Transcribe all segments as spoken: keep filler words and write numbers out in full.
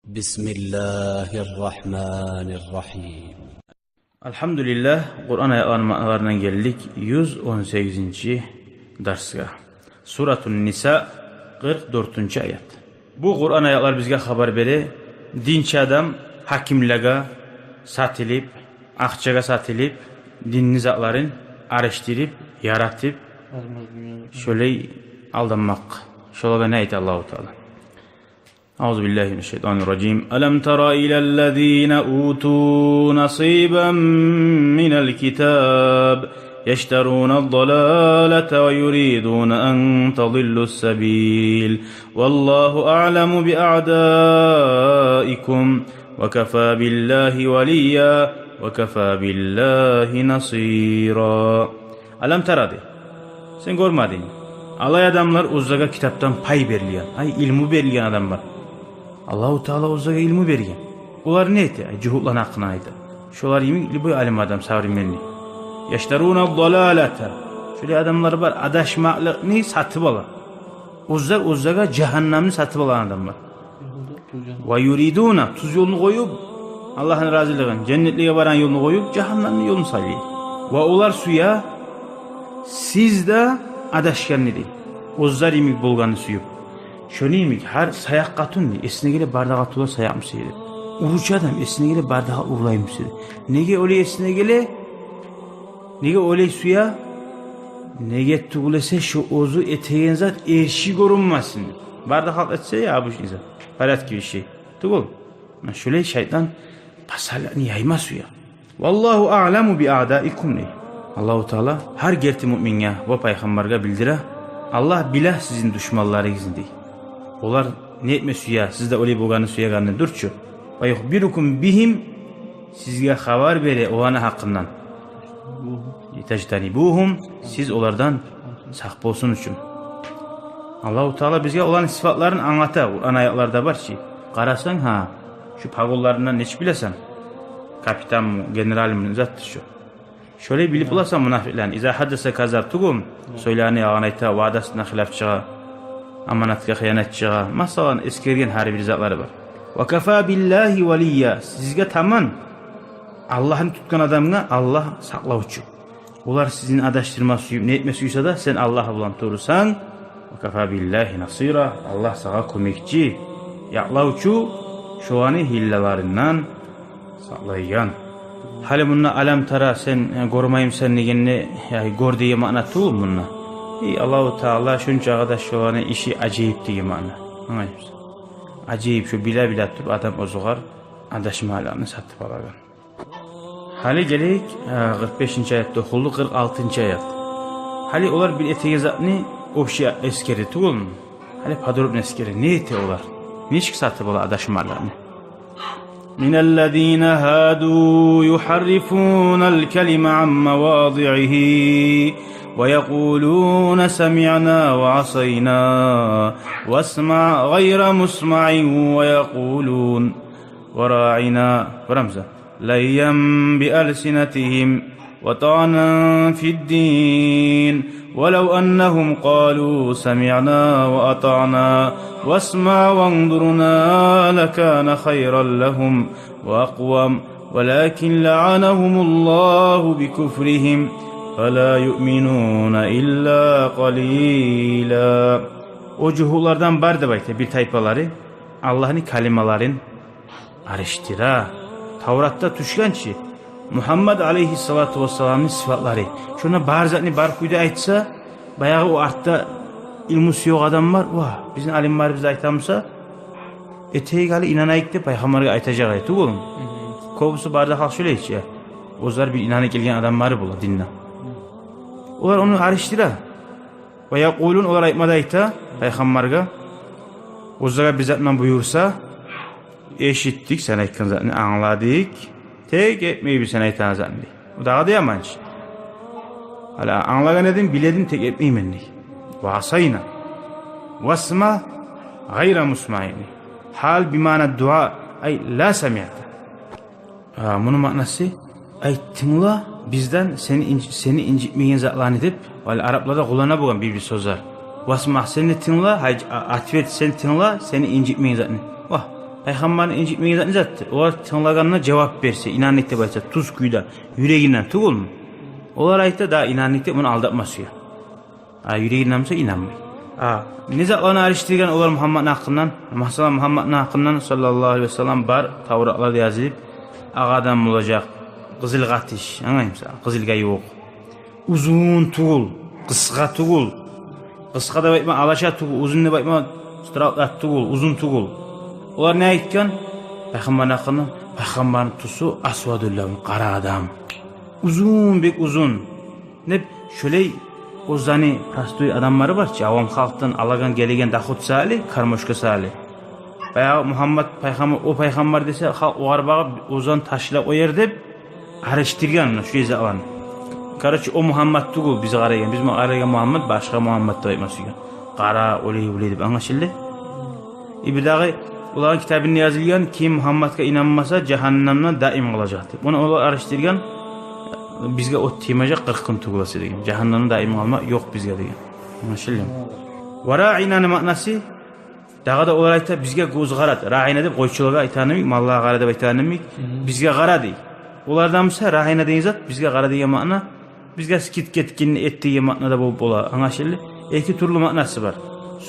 بسم الله الرحمن الرحيم. Альгьамдулиллагь, Къуран аятларыны маъналарындан гелдик юз он сегизинчи дарсгъа. Суратун Ниса, къыркъ дёртюнчю аят. Бу Къуран аятлар бизге хабар бере, динчи адам гьакимлеге сатылып, акъчагъа сатылып, динни затларын алышдырып, яратып, шолай алданмакъ. Шолагъа не айта Аллагьу Таала? أعوذ بالله من الشيطان الرجيم. ألم تر إلى الذين أوتوا نصيبا من الكتاب يشترون الضلالة ويريدون أن تضلوا السبيل. والله أعلم بأعدائكم وكفى بالله وليا وكفى بالله نصيرا. Алам тара дей. Сен гёрмедингми? Алай адамлар, оьзлеге китапдан пай берилген, ай, илму берилген адамлар. Аллагьу Таала оьзлеге илму берген. Олар не эте? Ай, жугьутланы гьакъындан айта. Шолар йимик любой алим адам современный. يشترون الضلالة. Шолай адамлар бар, адашмакълыкъны сатып ала. Оьзлер оьзлеге жагьаннамны сатып алагъан адамлар. ويريدون, тюз ёлну къоюп, Аллагьны разилигин, женнетлеге барагъан ёлну къоюп, жагьаннамны ёлун сайлай. Ва олар сюе сиз де адашгъанны дей. Оьзлер йимик болгъанны сююп. Шону йимик гьар саякъ къатун дей. Эсине геле, бардагъы къатунлар саякъмы сюе деп. Уручу адам, эсине геле, бардагъы урлаймы сюе деп. Неге олай эсине геле? Неге олай сюе? Неге тюгюл эсе, шо оьзю этеген зат эрши гёрюнмесин. Бары да халкъ этсе, я обычный зат, порядке вещей. Тюгюл. Муна шолай шайтан пасалыкъны яйма сюе. والله أعلم بأعدائكم дей. Аллагьу Таала гьар герти муъминге ва пайхаммаргъа билдире: Аллагь биле сизин душманларыгъызны дей. Олар не этме сюе, сиз де олай болгъанны сюегенни дюрчю. ويخبركم بهم, сизге хабар бере оланы гьакъындан. لتجتنبوهم, сиз олардан сакъ болсун учун. Аллагьу Таала бизге оланы сыфатларын англата, Къуран аятларда бар чы. Къарасанг, гьа, шу погонларындан нечик билесен? Капитанмы, генералмы, не затдыр шу? Шолай билип боласан мунафикълени. إذا حدث كذب, тюгюлмю? Сёйлегенде ялгъан айта, ваъдасына хилаф чыгъа, аманатгъа хыянат чыгъа. Масала, эсгерген гьар бир затлары бар. وكفى بالله وليا, сизге таман, Аллагьны тутгъан адамгъа Аллагь сакълавчу. Олар сизин адашдырма сююп, не этме сюйсе де, сен Аллагь булан турсанг, وكفى بالله نصيرا, Аллагь сагъа кёмекчи, якълавчу, шоланы гьиллаларындан сакълайгъан. Гьали мунда «Алам тара», сен, э, гёрмеймисен дегенде, яни гёр деген маъна тюгюл мунда. Эй, Аллагьу Таала шунчагъа да шоланы иши ажайып деген маъна. Англаймысыз? Ажайып, шо биле-биле туруп адам оьзюгер адашмакълыкъны сатып алагъан. Гьали гелейик, э, къыркъ бешинчи аятда охулду, къыркъ алтынчы аят. Гьали олар бир этеген затны общий эсгерди, тюгюлмю? Гьали подробно эсгере, не эте олар? Нечик сатып ала адашмакълыкъны? من الذين هادوا يحرفون الكلم عن مواضعه ويقولون سمعنا وعصينا واسمع غير مسمع ويقولون وراعنا, гёремисиз, ليا بألسنتهم وطعنا في الدين ولو أنهم قالوا سمعنا وأطعنا واسمع وانظرنا لكان خيرا لهم وأقوم ولكن لعنهم الله بكفرهم فلا يؤمنون إلا قليلا. О жугьутлардан бар деп айта бир тайпалары, Аллагьны калималарын алышдыра. Тавратда тюшген чи Мугьаммад алейгьиссалату вассаламны сыфатлары. Шонда бар затны бар кюйде айтса, баягъы о артда илмусу ёкъ адамлар, ва бизин алимлерибиз де айтамыса, этейик гьали, инанайыкъ деп пайхаммаргъа айтажакъ эди, тюгюлмю? Мгм. Кёбюсю бары да халкъ шолай чи. Оьзлер бир инанып гелген адамлары бола динде. Мгм. Олар ону алышдыра. ويقولون, олар айтма да айта пайхаммаргъа, оьзлеге бир затны буюрса, эшитдик сен айтгъан затны, англадыкъ, тек этмейбиз сен айтагъан затны, дей. О дагъы да яман чи. Гьали англагъан эдим, биле эдим, тек этмеймен, дей. وعصينا واسمع غير مسمع, дей. Гьал бимаъна дуа, ай ла самиъта. А, муну маънасы, ай, тынгла бизден сени инж-, сени инжитмеген затланы деп, гьали арапларда къуллана болгъан бир-бир сёзлер. واسمع, сен де тынгла, гьай, а, ответ, сен тынгла сени инжитмеген затны. Вагь, Пайхаммарны инжитмеген зат не затдыр? Олар тынглагъанда жавап берсе, инандыкъ деп айтса, тюз кюйде, юрегинден тюгюлмю? Олар айта, да, инандыкъ деп, муну алдатма сюе. А юреги инанмаса, инанмай. А не затланы алышдыргъан олар Мугьамматны гьакъындан? Масала, Мугьамматны гьакъындан, саллаллагьу алайгьи ва саллам, бар Тавратларда язылып, агъа адам болажакъ, къызыл къатыш, англаймысан, къызылгъа ювукъ. Узун тюгюл, къысгъа тюгюл. Къысгъа деп айтма, алаша тюгюл, узун деп айтма, стралат тюгюл, узун тюгюл. Олар не айтгъан? Пайхаммарны гьакъындан, пайхаммарны тюсю асвадул лавн, къара адам. Узун, бек узун. Деп, шолай оьзлени простой адамлары бар чы, авам халкъдан алагъан гелеген доход саялы, кормёжка саялы. Баягъы Мугьаммат пайхаммар, о пайхаммар десе, халкъ огъар багъып, оьзлени ташлап къояр деп, алышдыргъан муна шолай затланы. Короче, о Мугьаммат тюгюл бизге къарайгъан, бизге къарайгъан Мугьаммат башгъа Мугьаммат деп айтма сюйген. Къара, олай, булай деп, англашылды. Э, бирдагъы, оланы китабында язылгъан, ким Мугьамматгъа инанмаса, жагьаннемде даим къалажакъ деп. Муну олар алышдыргъан, бизге от тиймежек къыркъ гюн тюгюл эсе деген. Жагьаннемде даим къалма ёкъ бизге деген. Англашылды. Ва раъинаны маънасы, дагъы да олар айта, бизге гёз къарат. Раъина деп къойчулагъа айтагъан йимик, маллагъа къара деп айтагъан йимик, бизге къара дей. Олардан буса раъина деген зат, бизге къара деген маъна, бизге скидка этгенни эт деген маънада болуп бола, англашылды. Эки тюрлю маънасы бар.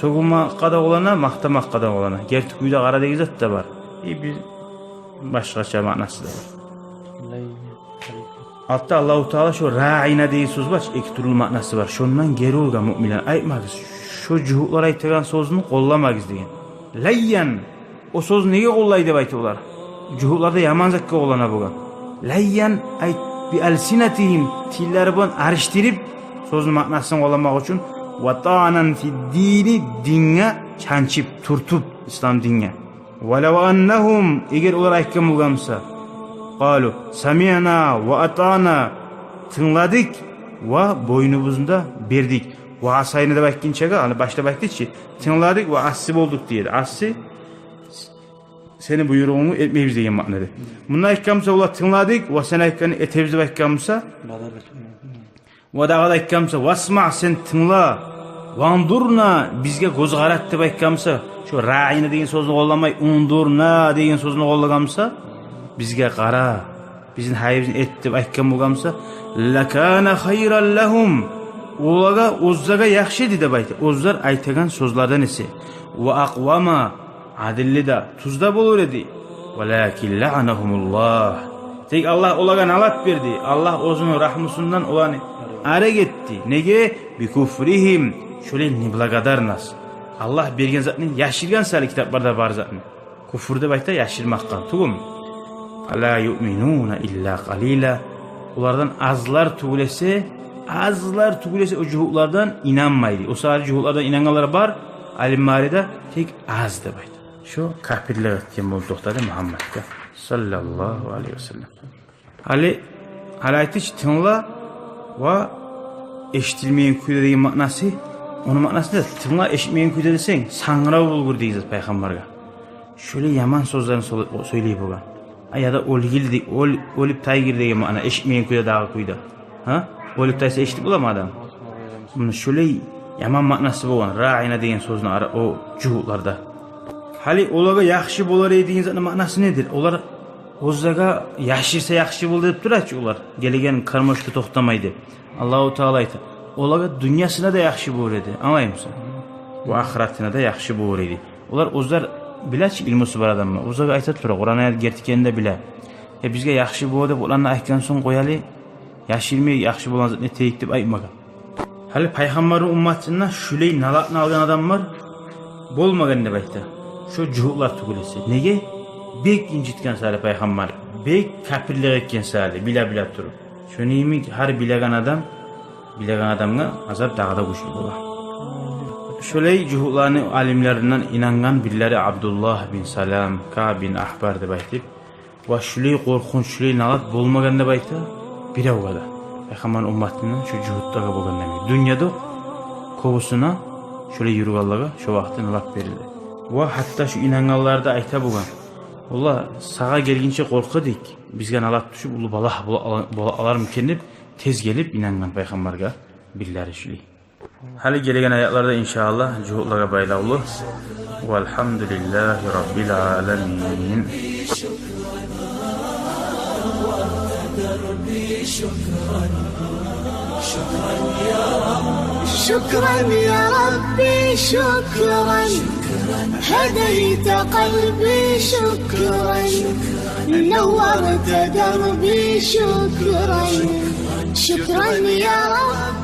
Сёгюнмакъгъа да къоллана, макътамакъгъа да къоллана. Герти кюйде къара деген зат да бар. Э, бир башгъача маънасы да бар. Алтда Аллагьу Таала шо раъина деген сёз бар чы, эки тюрлю маънасы бар. Шондан гери ургъан муъминлени, айтмагъыз, шо жугьутлар айтагъан сёзню къолламагъыз деген. Лайян. О сёзню неге къоллай деп айта олар? Жугьутлар да яман затгъа къоллана болгъан. Лайян, ай, би алсинатигьим, тиллери булан алышдырып, сёзню маънасын къолламакъ учун, ва таънан фид-дини, динге чанчып, тюртюп, ислам динге. Валав аннагьум, эгер олар айтгъан болгъан буса, къалу самиъна ва атаъна, тынгладыкъ ва бойнубузну да бердик. Ва асайна деп айтгъынчагъа, гьали башлап айтды чы, тынгладыкъ ва асси болдукъ дейди. Асси, сени буйругъунгну этмейбиз деген маънада. Мунда айтгъан буса, олар тынгладыкъ ва сен айтгъанны этебиз деп айтгъан буса, ва дагъы да айтгъан буса, васмаъ, сен тынгла, ванзурна, бизге гёз къарат деп айтгъан буса, шо раъина деген сёзню къолламай, унзурна деген сёзню къоллагъан буса, бизге къара, бизин гьайыбызны эт деп айтгъан болгъан буса, лакана хайран лагьум, олагъа, оьзлеге яхшы эди деп айта, оьзлер айтагъан сёзлерден эсе. Ва акъвама, адилли де, тюз де болур эди. Валакин лаъанагьумуллагь. Тек Аллагь олагъа налат берди. Аллагь оьзюню рагьмусундан оланы арек этди. Неге? Бикуфригьим. Шолай неблагодарность. Аллагь берген затны яшыргъан саялы, китапларда бар затны. Куфр деп айта яшырмакъгъа, тюгюлмю? Фала юъминуна илла къалила. Олардан азлар тюгюл эсе, азлар тюгюл эсе о жугьутлардан инанмайды. О саялы жугьутлардан инангъанлар бар, алимлери де, тек аз деп айта. Шо капирлик этген болуп токътады Мугьамматгъа, саллаллагьу алайгьи ва саллам. Гьали, гьали айтды чы, тынгла ва эшитилмейген кюйде деген маънасы, ону маънасы не? Тынгла, эшитмейген кюйде десенг, сангырав болгъур деген зат пайхаммаргъа. Шолай яман сёзлени сёле-, сёйлей болгъан. А, яда оьлгюл де-, оьл-, оьлюп тайгъыр деген маъна, эшитмейген кюйде, дагъы кюйде. Гьа? Оьлюп тайса, эшитип боламы адам? Муна шолай яман маънасы болгъан раъина деген сёзню ара-, о жугьутларда. Гьали олагъа яхшы болар эди деген затны маънасы недир? Олар оьзлеге яшырса яхшы болду деп тура чы олар. Гелеген кормёжка токътамай деп. Аллагьу Таала айта, олагъа дюньясына да яхшы болур эди. Англаймысан? Ва ахыратына да яхшы болур эди. Олар оьзлер биле чи, илмусу бар адамлар. Оьзлеге айта тура, Къуран аят герти экенни де биле. Э, бизге яхшы болур деп оланы айтгъан сонг, къояли, яшырмай, яхшы болгъан затны этейик деп айтмагъан. Гьали пайхаммарны умматында шулай налатны алгъан адамлар болмагъан деп айта. Шо жугьутлар тюгюл эсе. Неге? Бек инжитген саялы пайхаммар, бек капирлик этген саялы, биле-биле туруп. Шону йимик гьар билеген адам, билеген адамгъа азап дагъы да гючлю бола. Шолай жугьутланы алимлеринден инангъан бирлери Абдуллагь бин Салам, Каъб бин Ахбар деп айтып, ва шулай къоркъунч, шулай налат болмагъан деп айта биревге де. Пайхаммарны умматындан шо жугьутлагъа болгъан йимик. Дюньяда кёбюсюне, шолай юрюгенлеге шо вакъти налат берилди. Ва гьатта шо инангъанлар да айта болгъан: «Валлагь, сагъа гелгинче къоркъа эдик, бизге налат тюшюп, уллу балагь бола ала-, бола алармы экен», — деп, тез гелип инангъан пайхаммаргъа бирлери шулай. Гьали гелеген аятларда, иншааллагь, жугьутлагъа байлавлу. والحمد لله رب العالمين. شكرا يا ربي، شكرا. هديت قلبي، شكرا. نورت دربي، شكرا. شكرا يا رب.